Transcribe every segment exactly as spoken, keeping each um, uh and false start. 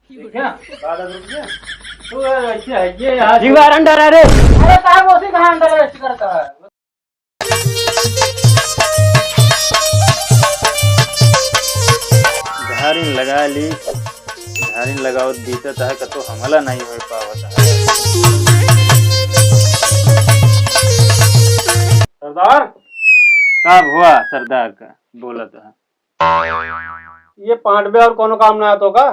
देखा? बारह रुपया। तू ऐसे है, ये यहाँ से जीवा अंडर है रे। अरे साहब, उसी कहाँ अंडर है, करता है। धारिन लगा ली, धारिन लगावत बीतत है, कतो हमला नहीं हो पावत है। सरदार? का भुआ सरदार का बोलत है? ये पांडवे और कोनो काम ना आतो का?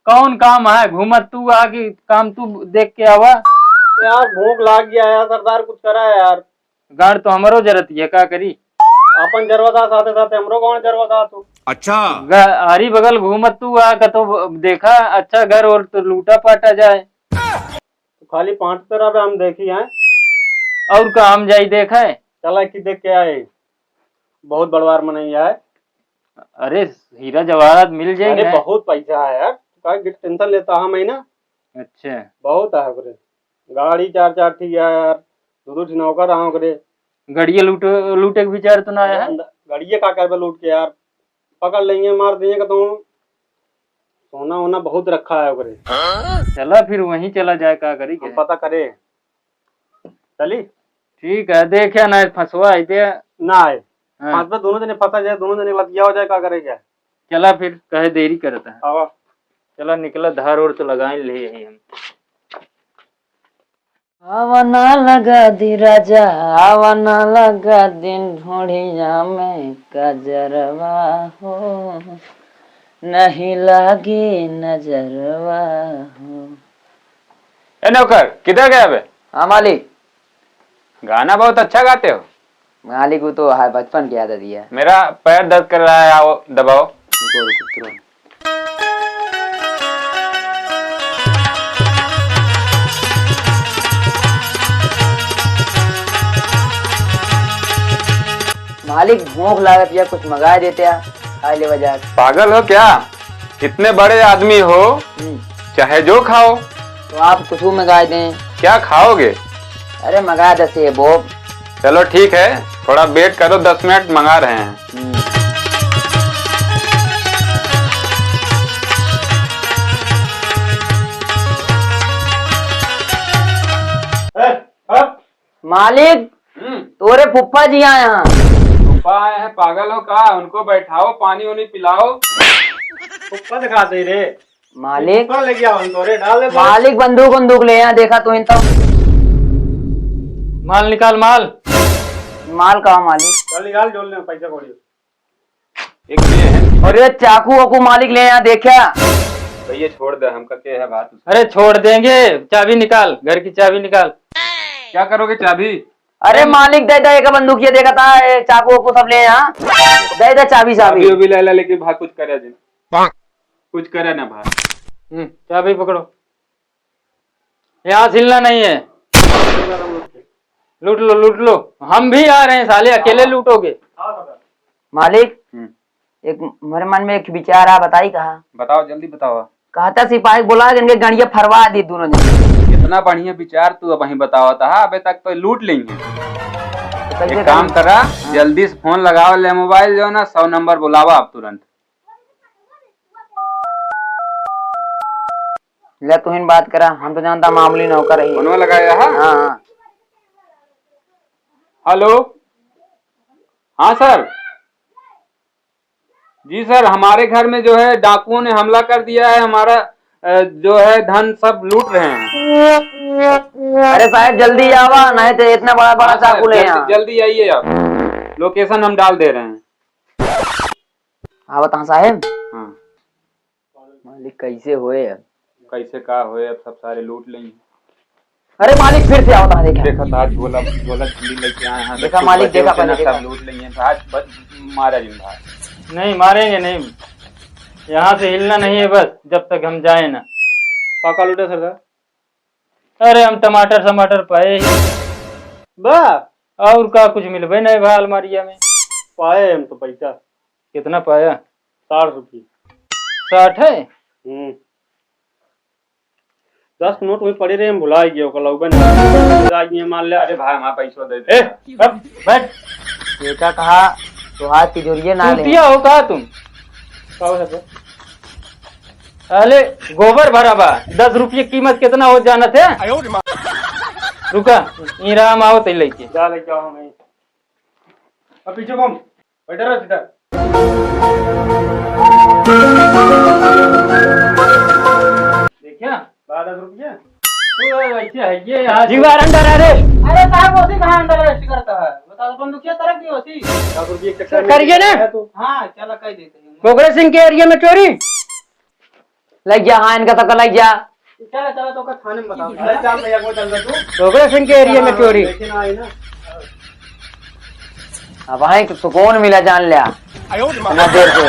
कौन काम है? घूमत तू आ कि काम तू देख के आवा? यार, भूख लाग गया यार, सरदार कुछ करा है यार। गाड़ तो हमरो जरत है, का करी? अपन जरवा था, साथे साथे हमरो गाँव जरवा था तू। अच्छा। ग-, आरी बगल घूमत तू आ, कतो देखा अच्छा घर और तो लूटा पाटा जाए। तो खाली पाँच तो रहे हम देखी हैं। और का हम जाई देखे? चला कि देख के आए, बहुत बड़वार मनई है। अरे हीरा जवाहरात मिल जाए अरे ना। बहुत पैसा है यार, का टेंशन लेता है मैं ना। अच्छा। बहुत है ओकरे, गाड़ी चार चार ठीक है यार, दो दो ठे नौकर रहा ओकरे। गड़िया लूट, लूटे के विचार तो ना आया है? गड़िया का करबे लूट के यार, पकड़ लेंगे, मार देंगे तो। सोना वोना बहुत रखा है ओकरे। चला फिर वहीं चला जाए, का करी हम के? पता करे। चली? ठीक है, देखे ना फंसवा आइते। ना आए। हाँ। फंसबे दोनों जने फंसा जाए, दोनों जने लतिया हो जाए, का करे क्या? चला फिर, कहे देरी करता है। आवा। चला निकला, धार ओर तो लगाई ले ही हम। आवा ना लगा दी राजा, आवा ना लगा दी ढोढ़िया में कजरवा हो, नहीं लागी नजरवा हो। ए नौकर, किधर गया बे? हाँ मालिक। गाना बहुत अच्छा गाते हो। मालिक, वो तो है, बचपन की आदत ही है। मेरा पैर दर्द कर रहा है, आओ दबाओ। रुको, रुको, तुरंत। मालिक, भूख लागत या, कुछ मंगा देते या, खा लेवा जाए। पागल हो क्या? इतने बड़े आदमी हो, हम्म। चाहे जो खाओ। तो आप कुछ मंगा दें। क्या खाओगे? अरे मंगा दे सेब ओब। चलो ठीक है, थोड़ा wait करो, दस मिनट मंगा रहे हैं। हम्म। ए, हट। मालिक, हम्म। तोरे फुफ्फा जी आए हैं। फुफ्फा आए हैं, पागल हो का? उनको बैठाओ, पानी उनी पिलाओ। फुफ्फा दिखा दे रे। मालिक। फुफ्फा लेके आओ उनको रे, डाल दे तो। मालिक, बंदूक उंदूक ले आया, देखा तो इन तो। माल निकाल, माल। माल का मालिक? चल निकाल, जोड़ ले पैसा कौड़ी। एक ये है। अरे चाकू वाकू मालिक ले यहाँ देखा। भैया छोड़ दे, हमका के है बात। अरे छोड़ देंगे, चाबी निकाल, घर की चाबी निकाल। क्या करोगे चाबी? अरे मालिक दे दे, एक बंदूक ये देखा था, ये चाकू वाकू सब ले यहाँ। दे दे चाबी, चाबी। चाबी उबी ले ला, लेकिन भाई कुछ करे जिन। कुछ करे ना भाई। हम्म, चाबी पकड़ो। यहाँ से हिलना नहीं है। लूट लो, लूट लो, हम भी आ रहे हैं साले, अकेले लूटोगे? मालिक, हम्म। एक मेरे मन में एक विचार आ, बताई कहा? बताओ, जल्दी बताओ। कहता सिपाही बोला कि इनके गड़िया फरवा दी दोनों जने। कितना बढ़िया विचार तू अबहीं बतावत हा, अबे तक तो लूट लेंगे। तो कैसे एक काम करें? करा, हाँ। जल्दी से फोन लगाओ ले मोबाइल जो ना, सौ नंबर बुलावा आप तुरंत। ले तुहिन बात करा, हम तो जानता मामूली नौकर ही। फोनवा लगाया है? हाँ, हाँ। हेलो, हाँ सर। जी सर, हमारे घर में जो है डाकुओं ने हमला कर दिया है, हमारा, अ, जो है धन सब लूट रहे हैं। अरे साहब जल्दी आवा, नहीं तो इतना बड़ा बड़ा हाँ सर, चाकू ले जल्दी, यहाँ। जल्दी आइए आप, लोकेशन हम डाल दे रहे हैं। आवत हाँ साहेब। हाँ। मालिक कैसे होए अब? कैसे का होए अब, सब सारे लूट लेंगे। अरे मालिक फिर से आवत हाँ, देखा। देखा तो आज झोला, झोला झंडी लेके आए हैं। देखा मालिक, देखा पहले, सब देखा। लूट लेंगे। आज बस मारा जिन भाई। नहीं मारेंगे नहीं, यहाँ से हिलना नहीं है बस, जब तक हम जाए ना। पाका लूटे सरदार। अरे हम टमाटर समाटर पाए ही। बा। और का कुछ मिलबे नहीं बा अलमारिया में। पाए हम तो पैसा। कितना पाया? साठ रुपये। साठ है? हम्म। दस के नोट वहीं पड़े रहे, हम भुला गए, ओकर लौबे नहीं। भुला गए, मान ले। अरे भाई, हमारा पैसा दे दे। ए, अब बैठ। बेटा कहा, तोहार तिजोरिये ना ले। चूतिया हो का तुम? का हो सकता? अरे, गोबर भरा बा। दस रुपये कीमत कितना हो जानत है? रुका, ई राम आओ तई लेके। जा लेके आओ हमें। अब पीछे घूम। बैठा रहो सीधा। देखिया, बारह रुपया। तो ऐसे है ये यहाँ। जीवार अंडर अरे। अरे साहब, ओसी कहाँ अंडर अरेस्ट करता है? बताओ, अपन दुखिया तरफ की ओसी। दस रुपये के चक्कर में करिए ना। है तो। हाँ, चला कह देते हैं। गोगरे सिंह के एरिया में चोरी। लग जा, हाँ, इनका तक लग जा। चला, चला, तो का थाने में बताओ। अरे, चल भैया, वो चल तू। गोगरे सिंह के एरिया में चोरी। देखे ना आई ना। अब वहीं सुकून मिला, जान लिया। आयो रे माँ। इतना देर से।